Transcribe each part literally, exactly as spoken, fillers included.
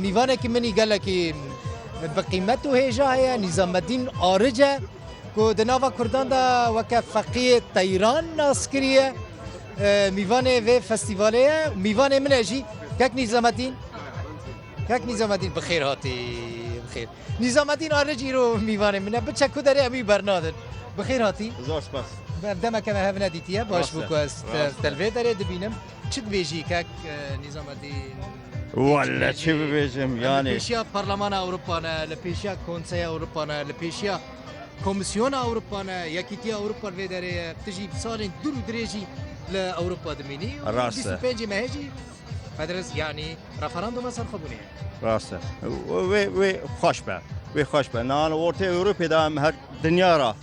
Mîvanekî min î gelekî bi qîmet û hêja heye, Nîzamedîn Aric e, ku di nava Kurdan de weke feqiyê teyran nas kiriye. E, mîvanê vê festîvalê ye. Mîvanê min e jî kek Nîzamedîn. Kek Nîzamedîn, bi xêr hatî, bi xêr. Nîzamedîn Aric îro mîvanê min e. Biçe ku derê em wî bernadin. Bi xêr hatî. Zor spas. Ev demeke me hev nedîtiye. Baş bû ku ez te, te li vê derê dibînim. Çi dibêjî kek, e, Nîzamedîn? Welle, çi bibêjim, yanî. Li pêşiya Parlemana Ewropa ne, li pêşiya Konseya Ewropa ne, li pêşiya Komîsyona Ewropa ne, Yekîtiya Ewropa li vê derê ye. Tu jî salên dûr û dirêjî li Ewropa dimînî. Rast e. Bîst û pêncê mehê jî federas-, yanî referanduma serxwebûnê ye. Rast e. Wê, wê xweş be. Wê xweş be. Niha li ortê Ewropê de em her dinya re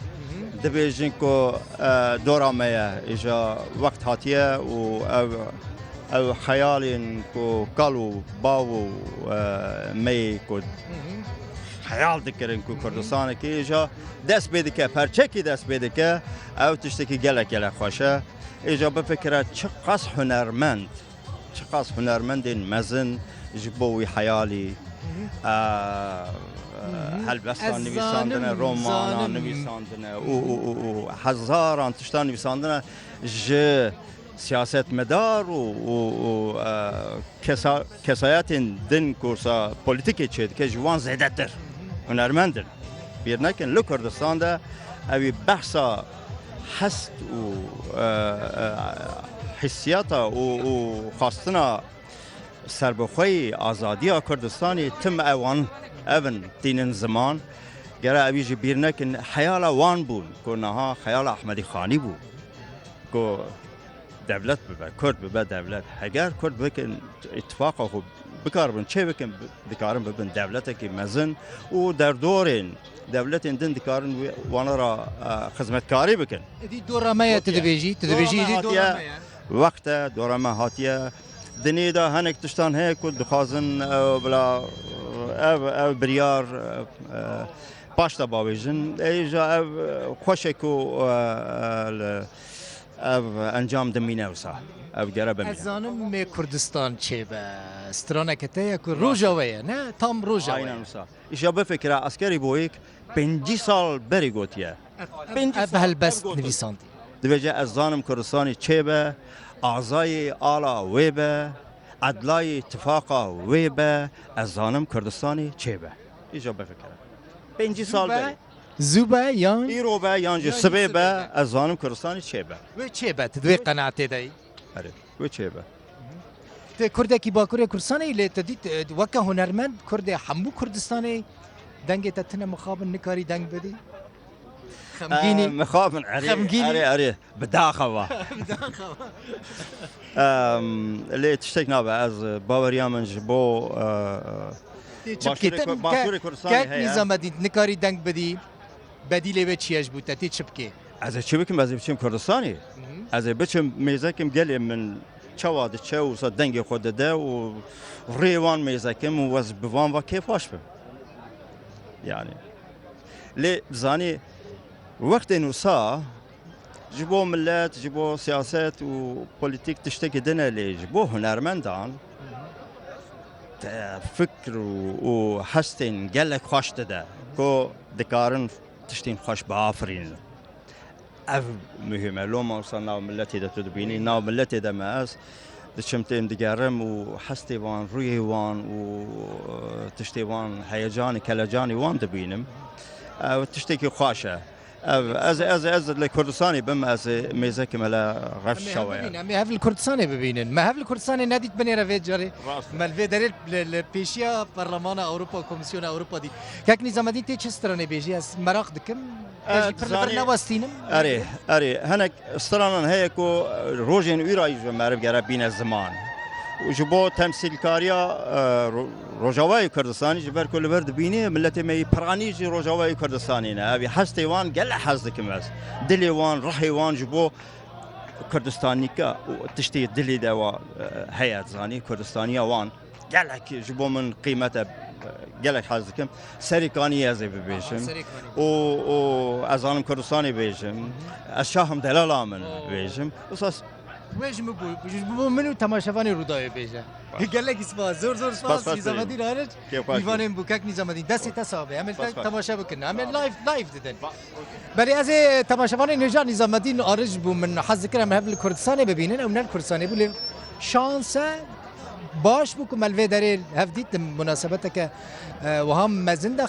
dibêjin ku, e, dora me ye. Îja wext hatiye û ev, ev xeyalên ku kal û bav û, e, me yê ku xeyal dikirin ku Kurdistanekî îja dest pê dike, perçekî dest pê dike, ev tiştekî gelek, gelek xweş e. Îja bifikire çiqas hunermend, çiqas hunermendên mezin ji bo wî heyalî, e, e, helbestan nivîsandine, romanan nivîsandine û, û, û, û hezaran tiştan nivîsandine ji siyasetmedar û, û, û, e, kesa-, kesayetên din ku sa polîtîkê çêdike ji wan zêdetir hunermend in. Bîr nekin, li Kurdistan de ewî behsa hest û, e, e, hissiyata û, û xwastina serbixweyî, azadiya Kurdistanê tim ewan, ev in tînin ziman. Gere ewî jî bîr nekin, heyala wan bûn ku niha heyala Ehmedî Xanî bû. Ku dewlet bibe, Kurd bibe dewlet. Heger Kurd bikin, îtifaqa xwe bikaribin çê bikin, bi-, dikarin bibin dewletekî mezin û derdorên dewletên din dikarin wê, wana re, e, xizmetkarî bikin. Êdî dora me ye, tu dibêjî, tu dibêjî, êdî dora me ye. Wext e, dora me hatiye. Dinê de hinek tiştan heye ku dixwazin ew bila, ev, ev biryar, e, e, paş de bavêjin. Ê, îja ev, e, xweş e ku, e, e, li Ev encam dimîne wisa. Ev gere bimîne. Ez zanim mê Kurdistan çêbe. Straneke te ye ku Rojava ye, ne? Tam Rojava ye. Aynen wisa. Îşa bifikire, eskerî boyîk pêncî sal berî gotiye. Ev, ev, pêncî ev sal helbest ev gotiye. Nivîsandî. Dibêje, ez zanim Kurdistanî çêbe, azayî ala wê be, edlayî tifaqa wê be, ez zanim Kurdistanî çêbe. Îşa bifikire. Pêncî sal berî. Zû be yan? Îro be yan jî sibê be, ez zanim Kurdistanî çê be. Wê çê be, tu di wê qenaatê de yî? Erê, wê çê be. Tu kurdekî Bakurê Kurdistanê yî, lê tu dît, e, weke hunermend kurdê hemû Kurdistanê dengê te tune mixabin, nikarî deng bidî? Xemgînî? E, mixabin, erê, xemgînî? Erê, erê. Bi daxa va. Bi daxa va. Em, lê tiştek nabe, ez baweriya min ji bo, e, Tê çi bikî? Başûrê Kur-, Başûrê Kurdistanê heye. Kek Nîzamedîn, nikarî deng bidî, bedîlê wê çi ye ji bo te? Tê çi bikî? Ez ê çi bikim? Ez ê biçim Kurdistanê. Hı hı. Ez ê biçim mêzekim gelê min çawa diçe û wisa dengê xwe dide û rê wan mêzekim û ez bi van va kêfxweş bim. Yani. Lê zanî wextên wisa Ji bo milet, ji bo siyaset û polîtîk tiştekî din e, lê ji bo hunermendan te fikr û, û hestên gelek xweş dide ku dikarin tiştên xweş biafirînin. Ev muhîm e. Loma wisa nav miletê de tu dibînî, nav miletê de me ez diçim têm digerim û hestê wan, rûyê wan û tiştê wan, heyecanê, kelecanê wan dibînim. Ev tiştekî xweş e. Ev, ez, ez, ez li Kurdistanê bim, ez mêzekim hele reş şawe ye. Em ê hev li Kurdistanê bibînin. Me hev li Kurdistanê nedît binêre vê carê. Rast e. Me li vê derê li, li pêşiya Parlemana Ewropa, Komîsyona Ewropa dît. Kek Nîzamedîn tê çi stranê bêjî? Ez meraq dikim. Ez jî pir li vir newestînim. Erê, erê. Hinek stranan heye ku rojên wî re jî meriv gere bîne ziman. Û ji bo temsîlkariya, e, Ro-, Rojavayê Kurdistanê, ji ber ku li vir dibînî, miletê me yî piranî jî Rojavayê Kurdistanê ne. Ev ê hestê wan gelek hez dikim ez. Dilê wan, ruhê wan ji bo Kurdistanîka û tiştê dilê de wa, e, heye, zanî, Kurdistaniya wan gelek ji bo min qîmet e, e, gelek hez dikim. Serêkanî ez ê bibêjim. Serêkanî. Û, û ez zanim Kurdistanê bêjim. Ez şahim delala min bêjim. Wisa Wê ji min bû, ji bo min û temaşevanê Rûdawê bêje. Gelekî spas, zor zor spas. Spas, spas, Nîzamedîn Aric. Kêfxweş. Mîvanên bû kek Nîzamedîn. Destê te sax be. Em ê Spas, spas. Temaşe bikin. Em ê Sağ ol. Live, live didin. Belê ez ê temaşevanên hêja Nîzamedîn Aric bû min hez dikir em hev li Kurdistanê bibînin. Ew ne li Kurdistanê bû lê şanse baş bû ku me li vê derê hev dît di munasebeteke, e, wiha mezin de